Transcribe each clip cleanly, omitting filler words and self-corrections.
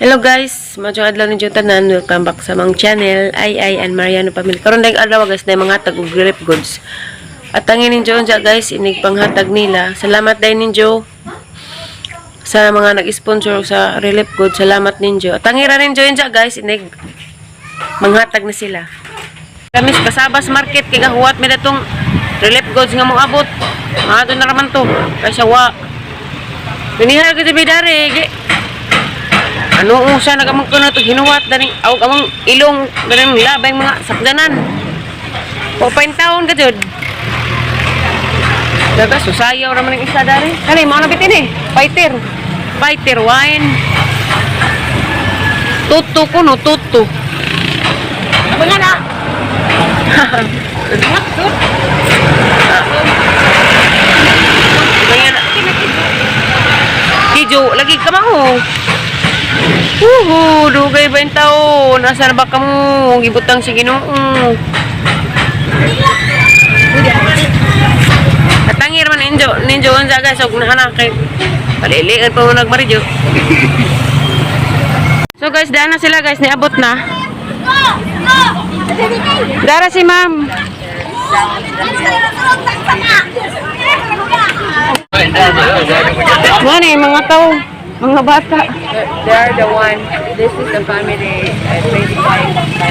Hello guys, maayong adlaw ninyo tanan. Welcome back sa among channel, Ay Ay and Mariano Family. Karon dayong adlaw, guys, na mga tag og relief goods. At ang ninyo unja, guys, inig panghatag nila. Salamat din ninyo sa mga nag-sponsor sa relief goods. Salamat ninyo. At ang ira ninyo unja, guys, inig manghatag na sila. Kami sa Kasabas Market kay gahuwat mi datong relief goods nga moabot. Mga na raman to. Kaysa wa. Dinhi gid bidare. Ano usa nagamang kuno to hinuwat daning awg among ilong ganing labay mga sakdanan. Popain taon ka jud. Daga susayaw ra man ang isa dari. Kani mao na bitin eh. Fighter. Fighter wine. Tuto kuno tuto. Mga na. Ganyan. Kijo, lagi ka mo. Uhu, dugay ba yung taon? Asa na ba ka mo? Gibutang si Ginoo. Atangir man ninjo, ninjo unsa, guys, og naana kay palilian pa mo nagmaridyo. So guys, daan na sila, guys, niabot na. Dara si ma'am. Mo ni mga tao, mga bata. They are the one. This is the family, 25 family.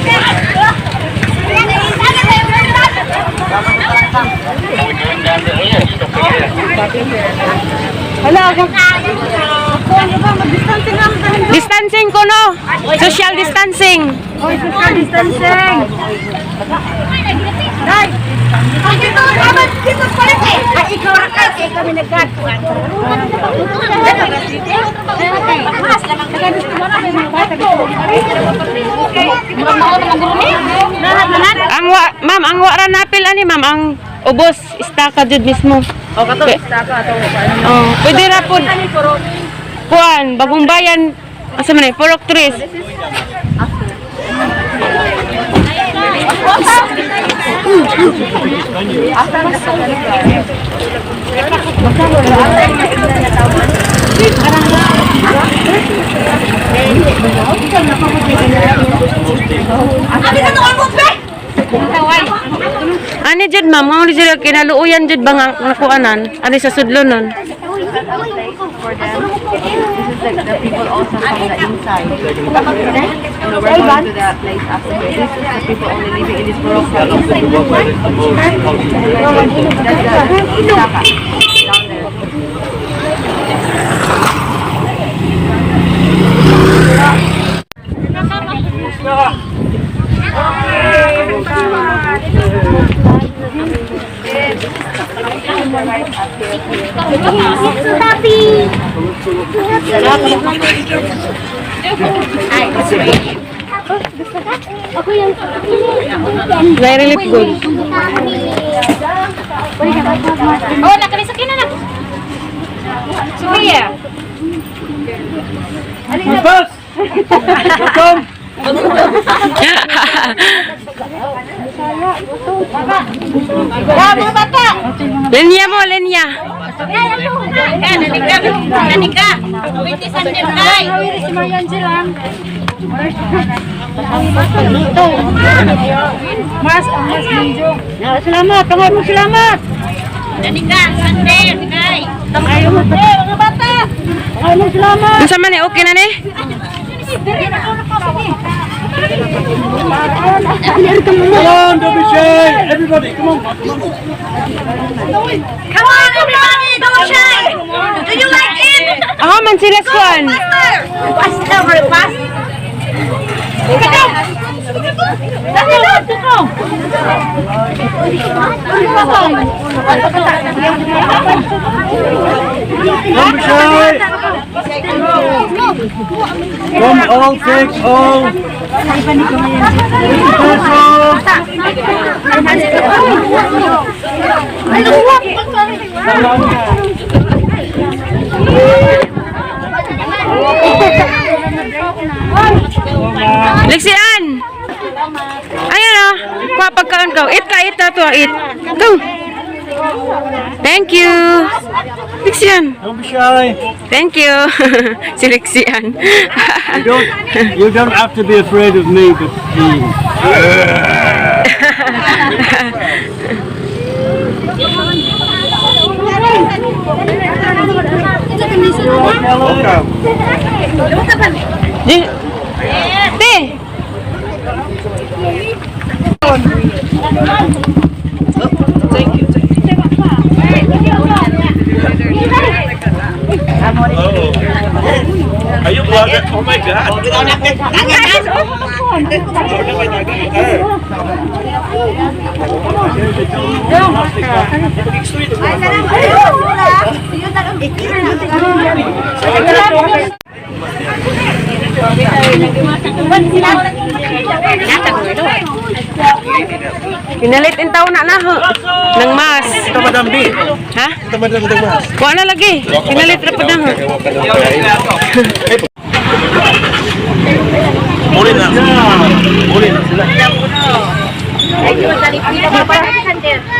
Hala, ako. Distancing ko, no? Social distancing. Social distancing. Day! Ay, ikaw ra ka, kay kami nagkat. Ang wa, ma'am, ang wa ra napil ani, ma'am, ang ubos istaka jud mismo. O kato, istaka ato. Oh, pwede ra pud. Kuan, Bagong Bayan. Asa man eh? Purok Tres. Ani jud, ma'am, mao ni jud kinaluoyan jud ba nga nakuanan? Ani sa sudlonon. For them. This is like the people also from the inside. We're going to the place after. This is the people only living in this borough. That's the Istaka down there. Happy. Ako yung May relief goods. Oh, nakalisakin na na. Sophia. Bus! Welcome! Ah, mga bata. Linya mo, linya. Nanika, nanika. Wait, Sunday day. Mas, mas ninjo. Salamat, pangay mo salamat. Nanika, Sunday day. Ayaw mo. Eh, mga bata. Unsa man eh, okay na ni? Come on, don't be shy! Everybody, come on! Come on, everybody, don't shy. Do you like it? Aha man sila kuan. Faster. Faster, fast. Dali, Don't be shy! Come all, take all! 50 pesos! Liksian. Ayan oh. Kuha pagkaon ka. Eat ka, eat na to, eat. Go. Thank you. Lixian. Don't be shy. Thank you. Si Lixian. You don't have to be afraid of me, but please. Di. Te. Are you vlogger? Oh my God. Pinalit in taon na na ho. Nang mas. Ito, Madam B. Ha? Ito, Madam B. Kuha na lagi. Pinalit ra pa na ho. Muli na. Muli na sila.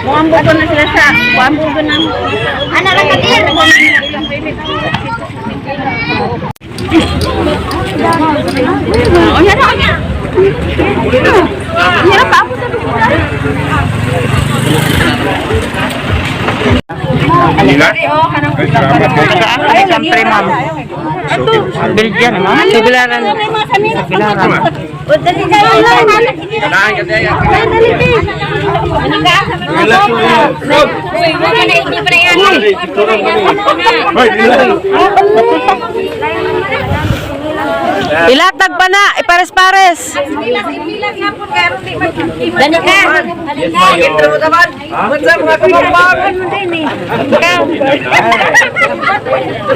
Muambugo na sila sa muambugo na. Ana lang kadir. Unya na unya. Unya pa ako sa Siyempre, ma'am. Belgian, ma'am. Tuglaran. Ilatag pa na. Ipares-pares. Dani ka.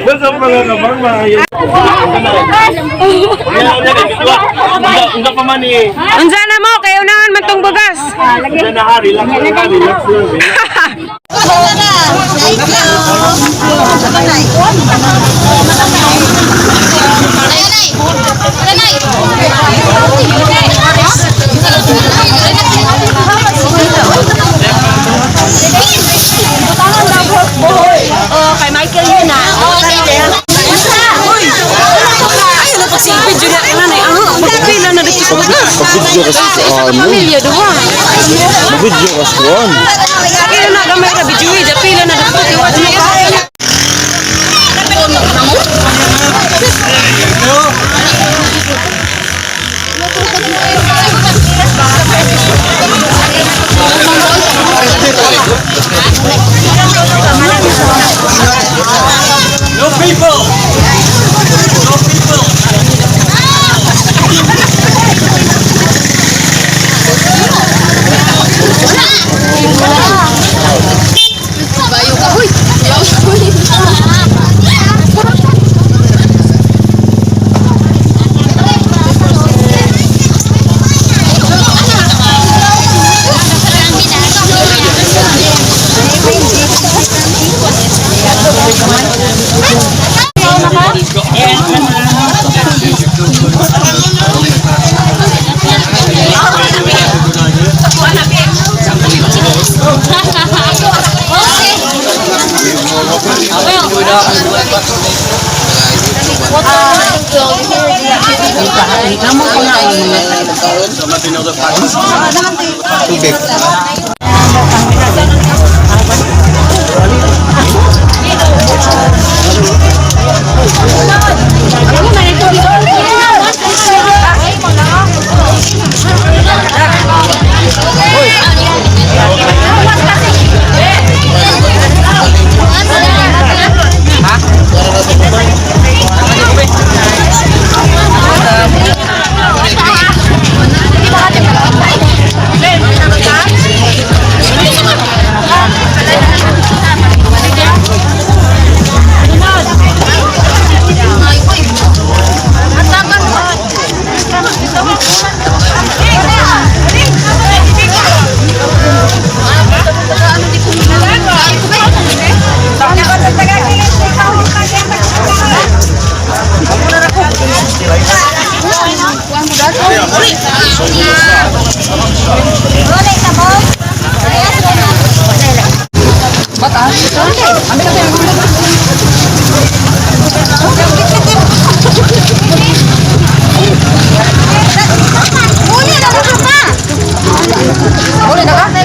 What's up, mga kabang, mga yun? Unsa pa man eh. Unsa na mo? Kayo unahan man tong bugas. Unsa na ha, relax lang ha, relax lang. Relax. Oh, kay Michael yun ah. Oh, Ay, ano pa si video na nanay. Ah, magpila na dito sa bugas. Video ka Sa isa ka ano? pamilya duha. Video ka sa Pila na gamay ra video eh. Pila na dito tiwat na isa. No people! No people! Uli na lang ka.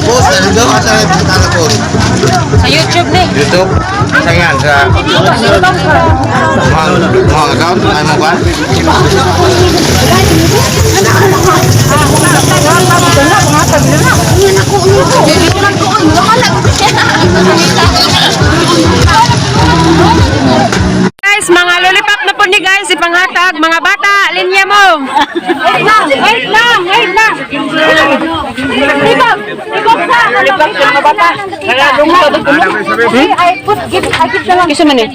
Boss, ano daw? Asa na yung na, boss? Sa YouTube ni. YouTube? Sa yan? Sa mga account? Ay mo ba? Guys, mga lollipop na po ni guys, ipanghatag. Mga bata, linya mo. Wait lang, wait lang, wait lang. Libag, libag sa. Libag sa mga bata. I put, give, I give the lang. Kisa man eh.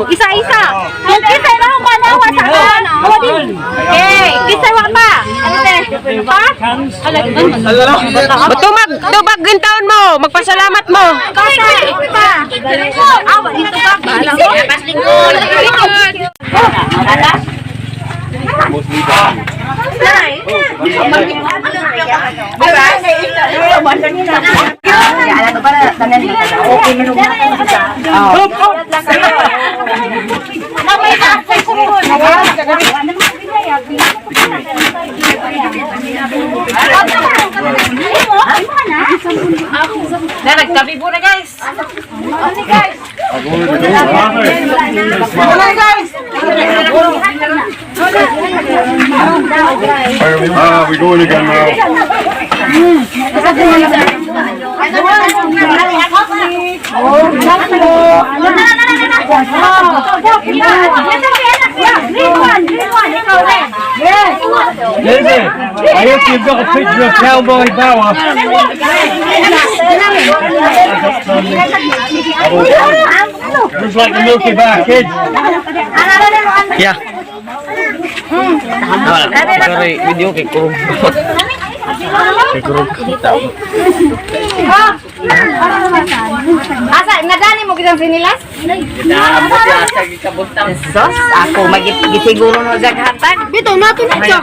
Isa-isa. Kung kisay na akong manawa sa akin. Okay, kisay wa pa. Pa? Tumag, tubag yung taon mo. Magpasalamat mo. Kisay pa. Awa, dito pa. Pas lingkod. Na, nagtabibo na guys. Ah, we're going again now. Lizzie, I hope you've got a picture of Cowboy Bauer. Looks like the Milky Bar kid. Yeah. Sorry, video kay kurog. Kay kurog. Asa, nadani mo kitang sinilas? Sos, ako magisiguro no jaghatag. Bito, nato na siya.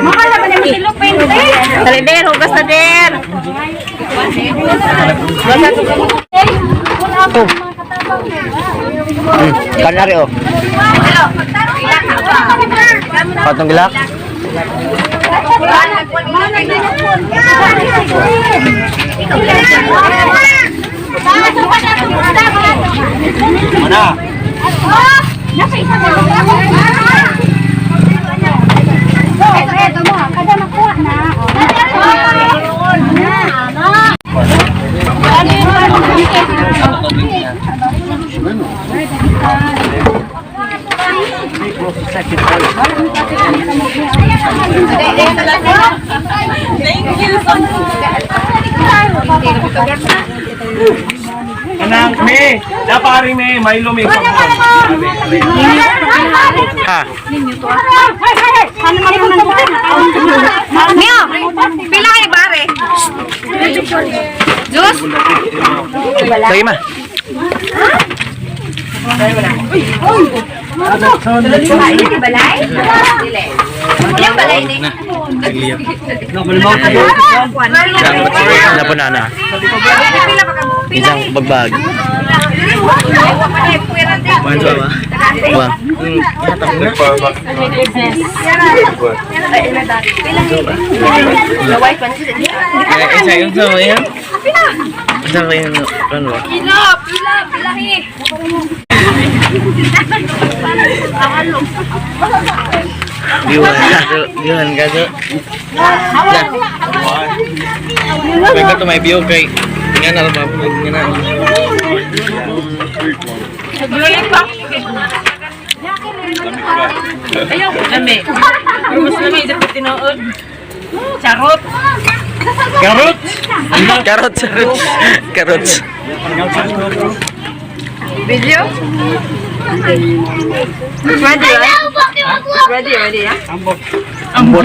Mahal na ba naman si Lupin? Dali der, hugas na der. Kanari oh. Patong gilak. Mana? Kanang me, napari me, may lumi pa. Ha. Mio, pila kayo bare? Juice? Lagi ma. Yung balay ni? Na po na na. Isang bagbag. Wang. Isa yung sa yan. Isa yung ano ba? Pila, pila, pilahi. Diwan kaso, diwan kaso. Na. May ka may view kay nga na ba nga na. Ayaw, lami. Pero mas lami, dapat tinuod. Charot. Garot! Carrots, carrots. Carrots. Video? Ready, right? Ready, ready, yeah? Ambot. Ambot.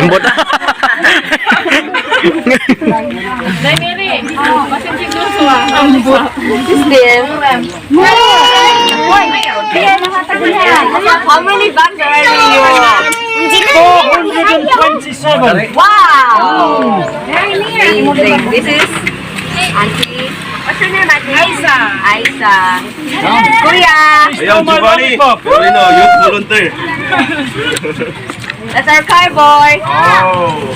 Dai, Mary. Basin siguro ah. How many bags are you? 427. Wow! Amazing. This is Auntie. What's What's your name, Ate? Aisa. Aisa. Kuya. Ayaw, Giovanni. Perino, youth volunteer. That's our car boy. Oh.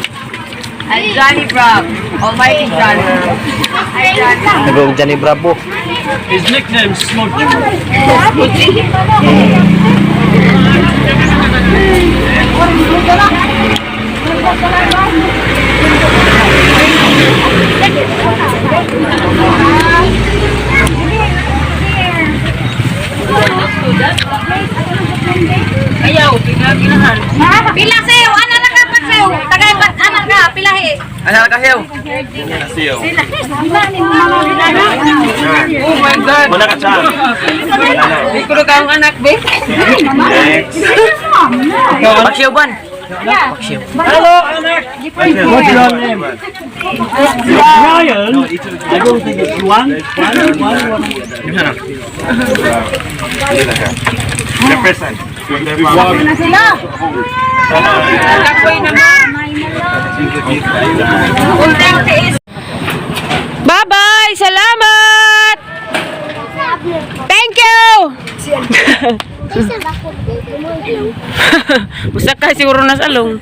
And Johnny Bravo. Almighty Johnny. Hi, Johnny. Nagong Johnny Bravo. His nickname's Smudge. Ayaw, ginahan. Pila sayo, ana na ka pa sayo. Tagay pa ana ka, pilahi. Ano ka siyaw? Siyo. Oh my God. Muna ka siya. Hindi ko na kang anak, be. Next. Paksiyaw ban. Hello, anak. What's your name? Ryan. I don't think it's one. One, one, one. Represent. Bye-bye! Salamat! Thank you! Usa ka siguro na sa along.